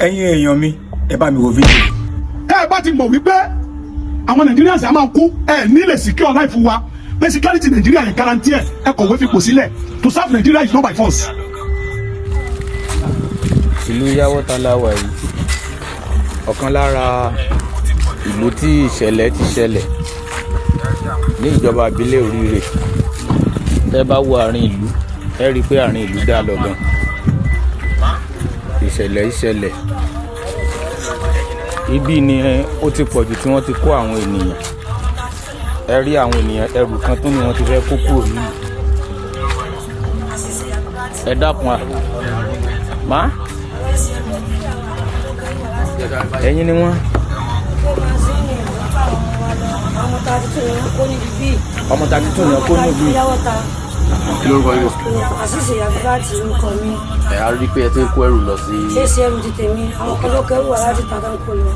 Ẹ̀yin èèyàn mi, ẹ bá mi wo fídíò. Tẹ́ ẹ bá ti mọ̀ wípé àwọn Nigerians á máa kú, ẹ ní lè secure life wa, pé security Nigeria yẹn guarantee ẹ, ẹ kọ̀wé fipò sílẹ̀. To serve Nigeria is not by force. Ìlú Yàwọ́ta la wà yìí, ọ̀kan lára ìlú tí ìṣẹ̀lẹ̀ ti ṣẹlẹ̀ ní ìjọba ìbílẹ̀ Oríire. Tẹ́ bá wo àárín ìlú, ẹ rí i pé àárín ìlú dá lọ gan. Ìṣẹ̀lẹ̀ ìṣẹ̀lẹ̀ ibi ni ó ti pọ̀jù tí wọ́n ti kó àwọn ènìyàn. Ẹ rí àwọn ènìyàn, ẹrù kan tún ni wọ́n ti fẹ́ kó kúrò nílùú. Ẹ dákun, à má ẹ̀yin ni wọ́n. Ọmọ 32 ni wọ́n kó níbi bíi. Ọmọ 32 ni wọ́n kó níbi. Yàwọ́ta. Kí lórúkọ yín? Àṣìṣe Àbíbáàtì orúkọ mi. Ẹ á rí i pé ẹ ti ń kó ẹrù lọ sí. Ṣé ṣe ẹrù ti tèmi, àwọn kan ló kẹrù wá láti tàdá ń kó lọ.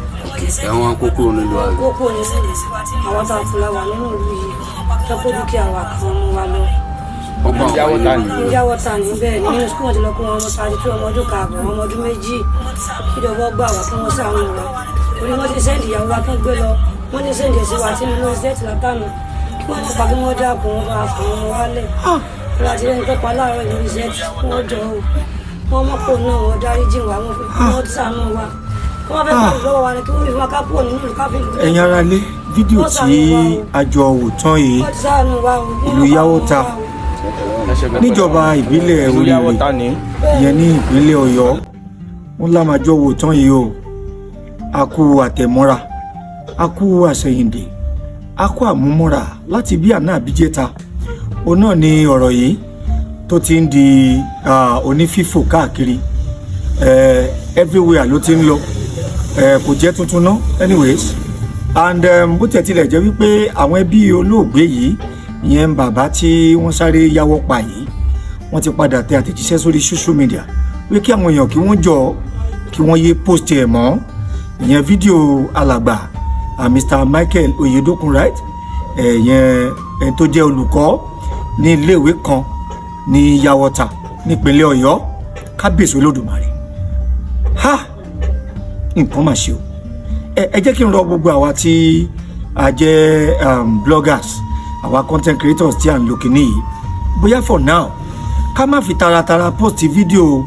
Ẹ wọn kó kúrò nílùú àgbẹ̀. Kó kúrò nínú àwọn tá a fúnra wà nínú ìlú yìí tó kó dúkìá wa kan mú wa lọ. Wọ́n kó àwọn Yàwọ́ta yín ni. Ní Yàwọ́ta níbẹ̀, nínú school wọn ti lọ kó wọn, ọmọ 32, ọmọ ọdún 1.5, ọmọ ọdún 2. Kí ìjọba gbà wá, kí wọ́n ṣàánú wa, torí wọ́n ti send ìyàwó wa tán gbé lọ, wọ́n ti send ẹ̀ sí wa tí nínú ṣẹ́ẹ̀tì látànà. Kí wọ́n pa, kí wọ́n dákun, wọ́n bá fún wọn wálẹ̀ lọ́la tí lẹ́ni tó pa láàárọ̀ ìlú ṣẹ́ẹ̀tì. Wọ́n jọ o, wọ́n mọ́pò náà, wọ́n dáríjì wá, wọ́n ṣàánú wa. Wọ́n fẹ́ kọ́ lọ́wọ́ wa ni kí wọ́n fi wá ká kúrò nínú ìlú káfíńtì. Ẹ̀yin ará ilé, fídíò tí a jọ wò tán yìí, Wọ́n ti ṣàánú wa o. ìlú Yàwọ́ta níjọba ìbílẹ̀ Ìlú Oríire, Yàwọ́ta ni. ìyẹn ní ìpínlẹ̀ Ọ̀yọ́, wọn lá máa jọ wò tán yìí o. A kú àtẹ̀mọ́ra, a kú àṣẹ̀yìndè, a kú àmúmọ́ra láti bí àná àbíjẹta. Òun náà ni ọ̀rọ̀ yìí tó ti ń di onífífò káàkiri. Everywhere ló ti ń lọ. Kò jẹ́ tuntun ná anyways. And bó tiẹ̀ tilẹ̀ jẹ́ wípé àwọn ẹbí olóògbé yìí, ìyẹn bàbá tí wọ́n sáré yáwọ́ pa yìí, wọ́n ti padà tẹ àtẹ̀jíṣẹ́ sórí social media wí kí àwọn èèyàn kí wọ́n jọ kí wọ́n yé post ẹ̀ mọ́, ìyẹn fídíò alàgbà Mr. Michael Oyedokun, right, ìyẹn ẹni tó jẹ́ olùkọ́ ní iléèwé kan ní Yàwọ́ta nípínlẹ̀ Ọ̀yọ́. Kábíyèsí Olódùmarè, ha, nǹkan mà ṣe o. Ẹ jẹ́ kí n rọ gbogbo àwa tí a jẹ́ bloggers, àwa content creators tí à ń lo kinní yìí, bóyá for now, ká má fi taratara post fídíò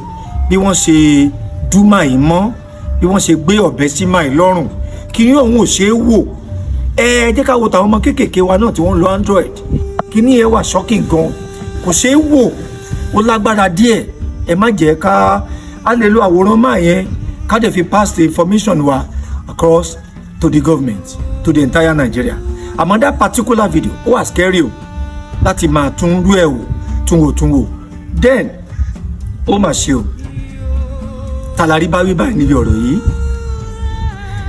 bí wọ́n ṣe dú màá mọ́, bí wọ́n ṣe gbé ọ̀bẹ sí màá lọ́rùn. Kíní ọ̀hún ò ṣeé wò. Ẹ jẹ́ ká wo tàwọn ọmọ kéékèèké wa náà tí wọ́n ń lo Android. Kíní ẹ wà shocking gan, kò ṣeé wò, ó lágbára díẹ̀. Ẹ má jẹ́ ká a lè lo àwòrán máa yẹn, ká dẹ̀ fi pass the information wa across to the government, to the entire Nigeria. Àmọ́ that particular video, ó wà scary o láti máa tún rú ẹ̀ wò, tún wò, tún wò. Then ó mà ṣe o, tàlàrí bá wí báyìí níbi ọ̀rọ̀ yìí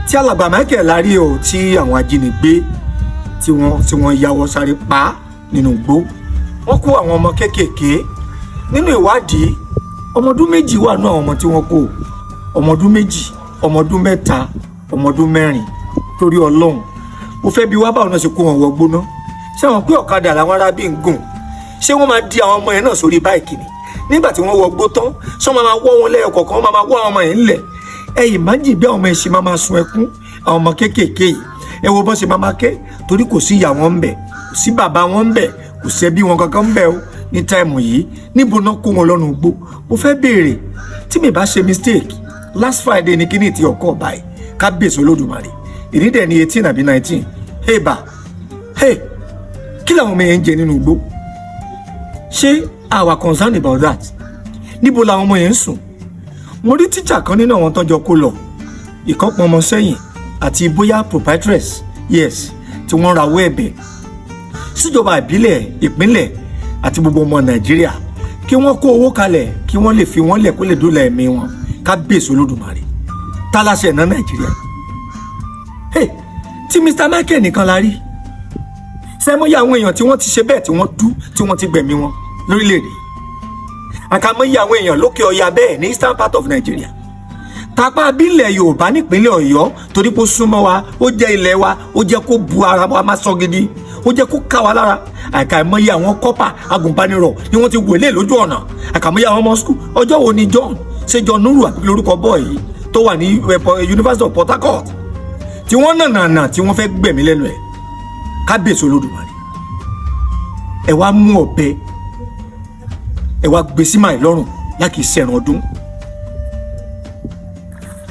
tí alàgbà Michael lárí o, tí àwọn ajínigbé tí wọ́n yáwọ́ sáré pa á nínú igbó. Wọ́n kó àwọn ọmọ kéékèèké. Nínú ìwádìí, ọmọ ọdún 2 wà nínú àwọn ọmọ tí wọ́n kó, ọmọ ọdún 2, ọmọ ọdún 3, ọmọ ọdún 4. Torí Ọlọ́run, mo fẹ́ bi wá, báwọn náà ṣe kó wọn wọ gbóná? Ṣé àwọn pé ọ̀kadà làwọn arábí ń gùn? Ṣé wọ́n máa di àwọn ọmọ yẹn náà sórí bike ni nígbà tí wọ́n wọ gbó tán? Ṣé wọ́n máa wọ́ wọn lẹ́yọ kọ̀ọ̀kan? Wọ́n máa wọ́ àwọn ọmọ yẹn ńlẹ̀? Ẹ imagine bí àwọn ọmọ yẹn ṣe máa sun ẹkún. Àwọn ọmọ kéékèèké yìí, ẹ wo bọ́n ṣe máa ké, torí kò sí ìyá wọn ń bẹ̀, kò sí bàbá wọn ń bẹ̀, kò sẹ́bí wọn kankan ń bẹ̀ o. Ní time yìí, níbo náà kó wọn lọ́nu igbó? Mo fẹ́ béèrè. Tí mi bá ṣe mistake, last Friday ní kíní ti ọkọ̀ báyìí. Kábíyèsí Olódùmarè, ìní dẹ̀ ní 18 àbí 19. Hey bá hey, kí làwọn ọmọ yẹn ń jẹ nínú igbó? Ṣé àwa concerned about that? Níbo làwọn ọmọ yẹn ń sùn? Mo rí tíjà kan nínú àwọn tọ́jọ́ kó lọ, ìkọ́pọ̀ ọmọ sẹ́yìn àti bóyá proprietress, yes, tí wọ́n rawọ́ ẹ̀bẹ̀ síjọba ìbílẹ̀, ìpínlẹ̀ àti gbogbo ọmọ Nàìjíríà kí wọ́n kó owó kalẹ̀ kí wọ́n lè fi wọ́n lẹ̀, kó lè dóòlà ẹ̀mí wọn. Kábíyèsí Olódùmarè, tálàṣẹ náà Nàìjíríà. Hey, tí Mr. Michael nìkan la rí sẹ́mọ́yà àwọn èèyàn tí wọ́n ti ṣe bẹ́ẹ̀, tí wọ́n dú, tí wọ́n ti gbẹ̀mí wọn lórílẹ̀‐èdè. Àkàmọ́yé àwọn èèyàn lókè ọya bẹ́ẹ̀ ní eastern part of Nigeria, tapá abílẹ̀ Yorùbá nípínlẹ̀ Ọ̀yọ́, torí pé ó súnmọ́ wa, ó jẹ́ ilẹ̀ wa, ó jẹ́ kó bu ara wa má sọ gidi, ó jẹ́ kó ká wa lára. Àkàmọ́yé àwọn corper agùnbánirọ̀ ni wọ́n ti wọlé lójú ọ̀nà. Àkàmọ́yé àwọn ọmọ school. Ọjọ́ wo ni John ṣe, John Nuru àbí lórúkọ bọ́ọ̀ yìí tó wà ní University of Port Harcourt, tí wọ́n nànànà tí wọ́n fẹ́ gbẹ̀mí lẹ́nu ẹ̀. Kábíyèsí Olódùmarè, ẹ wá mú ọ̀bẹ, ẹ wá gbé sí màá lọ́rùn láti ṣẹ̀ràn ọdún.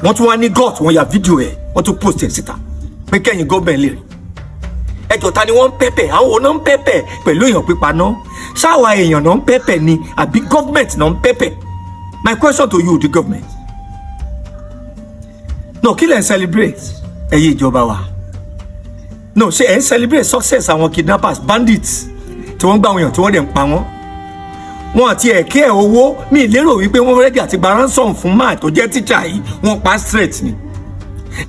Wọ́n tún wá ní gut, wọ́n ya fídíò ẹ̀, wọ́n tún post ẹ̀ síta pé kẹ́yìn gọ́ọ̀mẹ̀ lè rí ẹjọ́. Ta ni wọ́n ń pẹ́pẹ́? Àwọn òun náà ń pẹ́pẹ́ pẹ̀lú èèyàn pípa náà? Ṣáwa èèyàn náà ń pẹ́pẹ́ ni àbí government náà ń pẹ́pẹ́? My question to you, the government no, kí lẹ̀ ń celebrate, ẹ̀yin ìjọba wa? No, ṣé ẹ̀ ń celebrate success àwọn kidnappers, bandits tí wọ́n ń gbà àwọn èèyàn, tí wọ́n dẹ̀ ń pa wọ́n? Wọn àti ẹ̀kẹ́ ẹ̀ owó mi lérò wípé wọ́n ready àti gba ransom fún máà tó jẹ́ tíṣà yìí. Wọ́n pa straight ni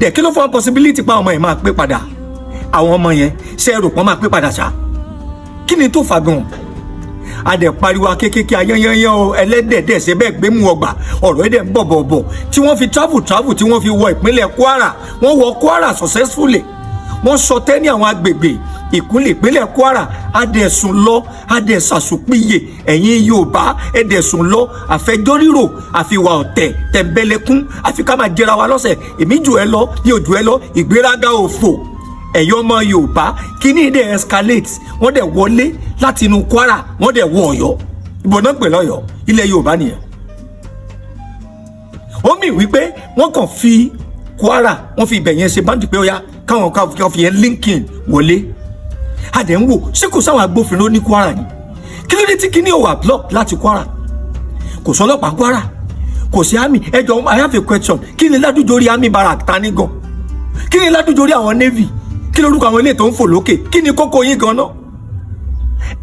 dẹ̀. Kí ló fún possibility pa ọmọ yẹn máa pé padà? Àwọn ọmọ yẹn, ṣe é rò pọ́n máa pé padà ṣá? Kí ni tó fà gan? A dẹ̀ pariwo akékèké ayányányán o. Ẹlẹ́dẹ̀ẹ́dẹ̀ ṣe bẹ́ẹ̀ gbé mu ọgbà ọ̀rọ̀ ẹ̀dẹ̀ ń bọ̀ bọ̀ bọ̀, tí wọ́n fi travel travel, tí wọ́n fi wọ ìpínlẹ̀ Kwara. Wọ́n wọ Kwara successfully. Wọ́n sọ tẹ́ ní àwọn agbègbè ìpínlẹ̀ Kwara. Adẹ̀sùn lọ, adẹ̀sàsùpìyè. Ẹ̀yin Yorùbá, ẹ̀dẹ̀sùn lọ, àfẹjọ́rírò, àfiwà ọ̀tẹ̀ tẹ̀m̀bẹ̀lẹ̀kún, àfi ká máa jẹra wa lọ́sẹ̀. Èmi jù ẹ lọ, yóò jù ẹ lọ, ìgbéraga, òfò. Ẹ̀yọ́ ọmọ Yorùbá, kíní dẹ̀ escalate. Wọ́n dẹ̀ wọlé láti inú Kwara, wọ́n dẹ̀ wọ Ọ̀yọ́. Ìbọn náà pè lọ́yọ̀ọ́, ilẹ̀ Yorùbá nìyẹn. Ó mì wípé wọ́n kàn fi Kwara, wọ́n fi ibẹ̀ yẹn ṣe báńdì pé ó yá, káwọn kan fi yẹn linking wọlé. A dẹ̀ ń wò, ṣé kò sáwọn agbófinró ní Kwara ni? Kí ló dé tí kíní ò wà block láti Kwara? Kò sọlọ́pàá Kwara, kò sí army. Ẹ jọ̀ọ́, I have a question. Kí ni ládùjọ army barrack ta ní gan? Kí ni ládùjọ àwọn navy? Kí lórúkọ àwọn ilé tó ń fò lókè? Kí ni kókó yín gan náà?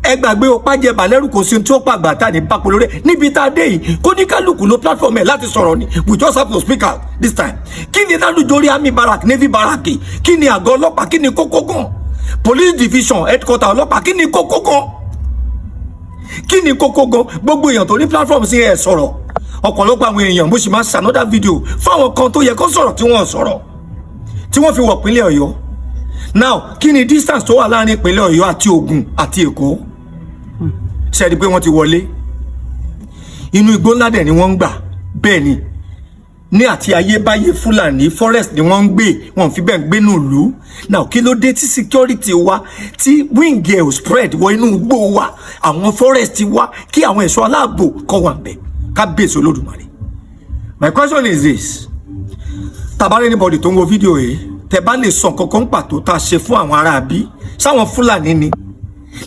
Ẹ gbàgbé o, pàjẹ balẹ̀rù, kò sí ohun tí ó pàgbà tá ní bápo lórí ẹ̀. Níbi tá a dé yìí, kó ní kálukú ló platform ẹ̀ láti sọ̀rọ̀ ni. We just have to speak out this time. Kí ni ládùjọ army barrack, navy barrack? Kí ni àgọ́ ọlọ́pàá? Kí ni kókó gan? Police division headquarter ọlọ́pàá, kí ni kókó gan? Kí ni kókó gan? Gbogbo èèyàn tó ní platform sí ẹ sọ̀rọ̀. Ọ̀pọ̀lọpọ̀ àwọn èèyàn, mo sì máa ṣe another video fún àwọn kan tó yẹ kó sọ̀rọ̀ tí wọ́n sọ̀rọ̀, tí wọ́n fi wọ̀ pínlẹ̀ Ọ̀yọ́. Now, kí ni distance tó wà láàrin ìpínlẹ̀ Ọ̀yọ́ àti Ògùn àti Èkó? Ṣe é pé wọ́n ti wọlé inú igbó ńlá dẹ̀ ni wọ́n ń gbà. Bẹ́ẹ̀ ni, ní àti ayébáyé, Fúlàní forest ni wọ́n ń gbé, wọ́n fi bẹ́ẹ̀ ń gbé nùlú. Now, kí ló dé tí security wa, tí wing ẹ̀ ò spread wọ inú igbó wa, àwọn forest wa, kí àwọn ẹ̀ṣọ́ aláàbò kọ́ wà ń bẹ̀? Kábíyèsí Olódùmarè. My question is this: tàbá anybody tó ń wo fídíò yìí, tẹ bá lè sọ nǹkan kan pàtó tá a ṣe fún àwọn ará bí sáwọn Fúlàní ni,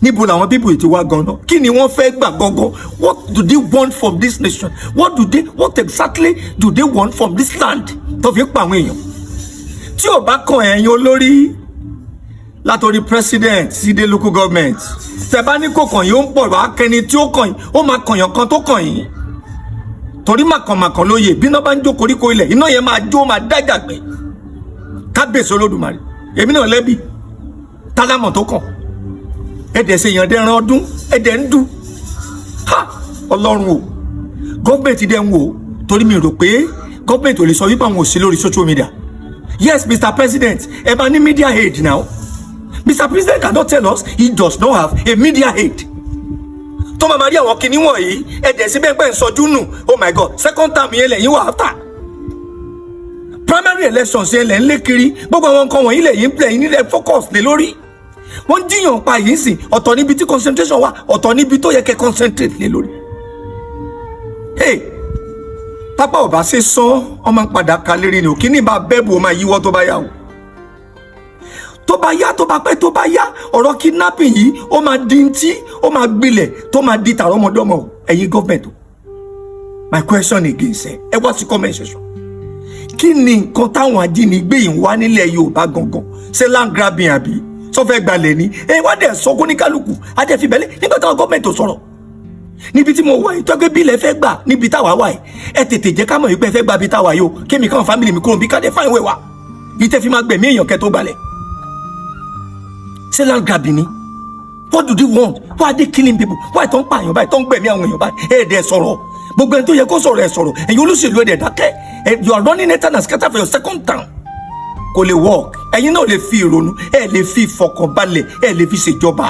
níbo làwọn people yìí ti wá ganan? Kí ni wọ́n fẹ́ gbà gangan? What do they want from this nation? What exactly do they want from this land tó fi pa àwọn èèyàn? Tí ò bá kàn ẹ̀yin olórí, látòrí president sí dé local government, tẹ bá ní kò kàn yín, ó ń bọ̀ wá kẹni tí ó kàn yín, ó máa kànyàn kan tó kàn yín, torí màkànmàkàn lóye. Bí iná bá ń jó koríko ilẹ̀, iná yẹn máa jó, máa dájà gbé. Kábíyèsí Olódùmarè, èmi náà lẹ́bi tálámọ̀ tó kàn. Ẹ̀dẹ̀ ṣe yàn dẹ́ran ọdún, ẹ̀dẹ̀ ń dù ha. Ọlọ́run o, gọ́ọ̀mẹ̀ntì dẹ̀ ń wò, torí mi rò pé gọ́ọ̀mẹ̀ntì ò lè sọ wípé àwọn ò sí lórí social media. Yes, Mr President, ẹ máa ní media aid now. Mr President cannot tell us he does not have a media aid tó máa ma rí àwọn kinní wọ̀nyí. Ẹ̀dẹ̀ síbẹ̀ pẹ́ ń sọjú nù. Oh my God, second term yẹn lẹ́yìn wà after, primary elections yẹn lẹ́ ń lé kiri. Gbogbo àwọn nǹkan wọ̀nyí lẹ́yìn lẹ́yìn nílẹ̀ focus lé lórí. Wọ́n jiyàn pa yìí sìn. Ọ̀tọ̀ níbi tí concentration wà, ọ̀tọ̀ níbi tó yẹ kẹ́ concentrate lé lórí. Hey, tápá ò bá ṣe sán, ọmọ padà ka lérí ni. Òkíní bá bẹ́ẹ̀bù, ó máa yíwọ́ tó bá yá o, tó bá yá, tó bá pẹ́, tó bá yá, ọ̀rọ̀ kidnapping yìí, ó máa di ntí, ó máa gbilẹ̀, tó máa di tàrọ́mọdọ́mọ. Ẹ̀yin gọ́ọ̀mẹ̀ntì o, my question again sẹ́, ẹ wá sí comment section. Kí ni nǹkan táwọn ajínigbé yìí ń wá nílẹ̀ Yorùbá gangan? Ṣé land grabbing, àbí sọfẹ́ gbalẹ̀ ni? Ẹ wá dẹ̀ sọ kó ní kálukú á dẹ̀ fi bẹ́lẹ̀ nígbà táwọn gọ́ọ̀mẹ̀ntì ò sọ̀rọ̀. Níbi tí mo wà yìí, tọ́gbẹ́ bí ilẹ̀ fẹ́ gbà níbi táwa wà yìí, ẹ tètè jẹ́ ká mọ̀ wípé ẹ fẹ́ gba bí táwa yìí o, kémi káwọn family mi kúrò bí ká dé fáìn wẹ̀ wá yìí tẹ́ fi máa gbẹ̀mí èèyàn kẹ́ tó gbalẹ̀. Ṣé land grabbing ni? What do they want? Why are they killing people? Why tó ń pààyàn báyìí, tó ń gbẹ̀mí àwọn èèyàn báyìí? Ẹ dẹ̀ sọ̀rọ̀. Gbogbo ẹni tó yẹ kó sọ̀rọ̀, ẹ sọ̀rọ̀. Ẹ̀yin olóṣèlú, ẹ dẹ̀ dákẹ́. You are running enter and scatter for your second term. Kò lè work. Ẹ̀yin náà lè fi ìrònú, ẹ lè fi ìfọkànbalẹ̀, ẹ lè fi ṣèjọba.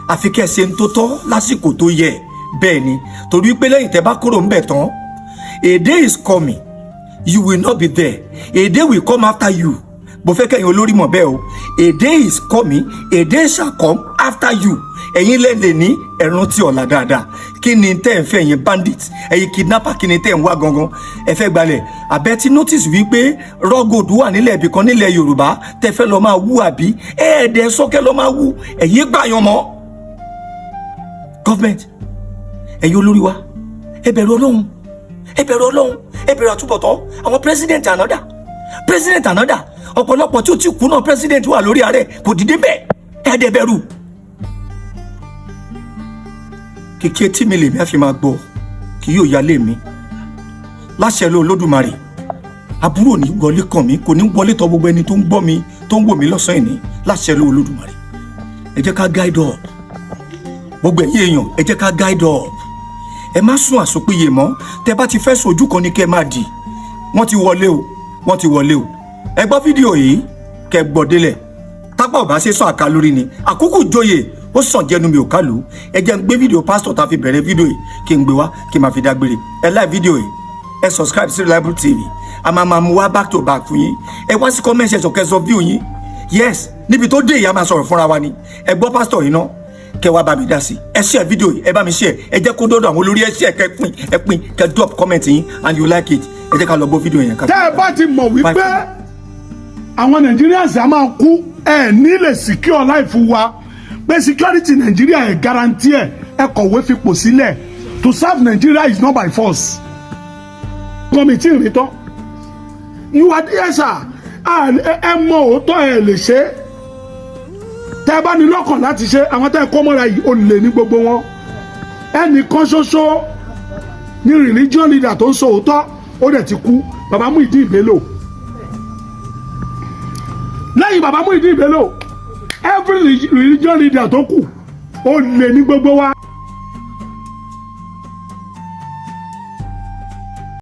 Àfi kẹ́ ẹ ṣe ń tó tọ́ lásìkò tó yẹ. Bẹ́ẹ̀ ni, torí pé lẹ́yìn tẹ́ bá kúrò ńbẹ̀ tán, a day is coming. You will not be there. A day will come after you. Mo fẹ́ kẹ́yìn olórí mọ̀ bẹ́ẹ̀ o. A day is coming, a day shall come after you. Ẹ̀yin lẹ lè ní ẹ̀rùn tí ọ̀la dáadáa. Kí ni tẹ́ ń fẹ́, ẹ̀yin bandit, ẹ̀yin kidnapper? Kí ni tẹ́ ń wá gangan? Ẹ fẹ́ gbalẹ̀ àbẹ́ tí notice wípé raw gold wà nílẹ̀ ibì kan nílẹ̀ Yorùbá tẹ́ fẹ́ lọ máa wú, àbí ẹ̀ẹ́dẹ̀ sọ́kẹ́ lọ máa wú? Ẹ̀yin gbàyàn mọ́ government. Ẹ̀yin olórí wa, ẹ bẹ̀rù Ọlọ́run, ẹ bẹ̀rù Ọlọ́run, ẹ bẹ̀rù àtúbọ̀tán. Àwọn president ànádà, president ànádà, ọ̀pọ̀lọpọ̀ tí ó ti kú náà, president wà lórí ààrẹ kò dìde bẹ́ẹ̀. Ẹ dẹ̀ bẹ̀rù. Kìkì etí mi lèmi á fi máa gbọ́, kì yóò yálé mi láṣẹ ló Olódùmarè. Àbúrò ní wọlé kàn mí, kò ní wọlé tọ̀ gbogbo ẹni tó ń gbọ́ mi, tó ń wò mí lọ́sàn-án ìní láṣẹ ló Olódùmarè. Ẹ jẹ́ ká guide up, gbogbo ẹ̀yin èèyàn, ẹ jẹ́ ká guide up. Ẹ má sún àsopìyè mọ́. Tẹ bá ti fẹ́ sùn, ojú kan ní kẹ́ ẹ máa dì. Wọ́n ti wọlé o, wọ́n ti wọlé o. Ẹ gbọ́ fídíò yìí, kẹ́ gbọ́ délẹ̀. Tápá ò bá ṣe sọ àká lórí ni àkókò joyè ó sàn jẹnu mi ò kálù. Ẹ jẹ́ n gbé fídíò pásítọ̀ tá a fi bẹ̀rẹ̀ fídíò yìí, kí n gbé wá, kí n máa fi dágbére. Ẹ like fídíò yìí, ẹ subscribe sí Reliable TV. A máa máa mú wá back to back fún yín. Ẹ wá sí comment section, kẹ́ sọ view yín. Yes, níbi tó dé ìyá máa sọ̀rọ̀ fúnra wa ni. Ẹ gbọ́ pásítọ̀ yìí ná, kẹ́ wá bá mi dá sí. Ẹ share fídíò yìí, ẹ bá mi share, ẹ jẹ́ kó dọ́dọ̀ àwọn olórí. Ẹ share, kẹ́ pín, ẹ pín, kẹ́ drop comment yín and you like it. Ẹ jẹ́ ká lọ gbọ́ fídíò yẹn ká. Tẹ́ ẹ bá ti mọ̀ wípé àwọn Nigerians á máa kú, ẹ ní lè secure life wa, pé security Nigeria ẹ guarantee ẹ, ẹ kọ̀wé fipò sílẹ̀. To serve Nigeria is not by force. Committee rí tán, you are there, sir. Ẹ mọ òótọ́, ẹ lè ṣe é. Tẹ́ ẹ bá ní lọ́kàn láti ṣe, àwọn tẹ́ ẹ kọ́ mọ́ra yìí, ó lè ní gbogbo wọn. Ẹnìkan ṣoṣo ní religion leader tó ń sọ òótọ́, ó dẹ̀ ti kú, Baba Muideen Bello. Lẹ́yìn Baba Muideen Bello, every religion leader tó kù, ó lè ní gbogbo wa.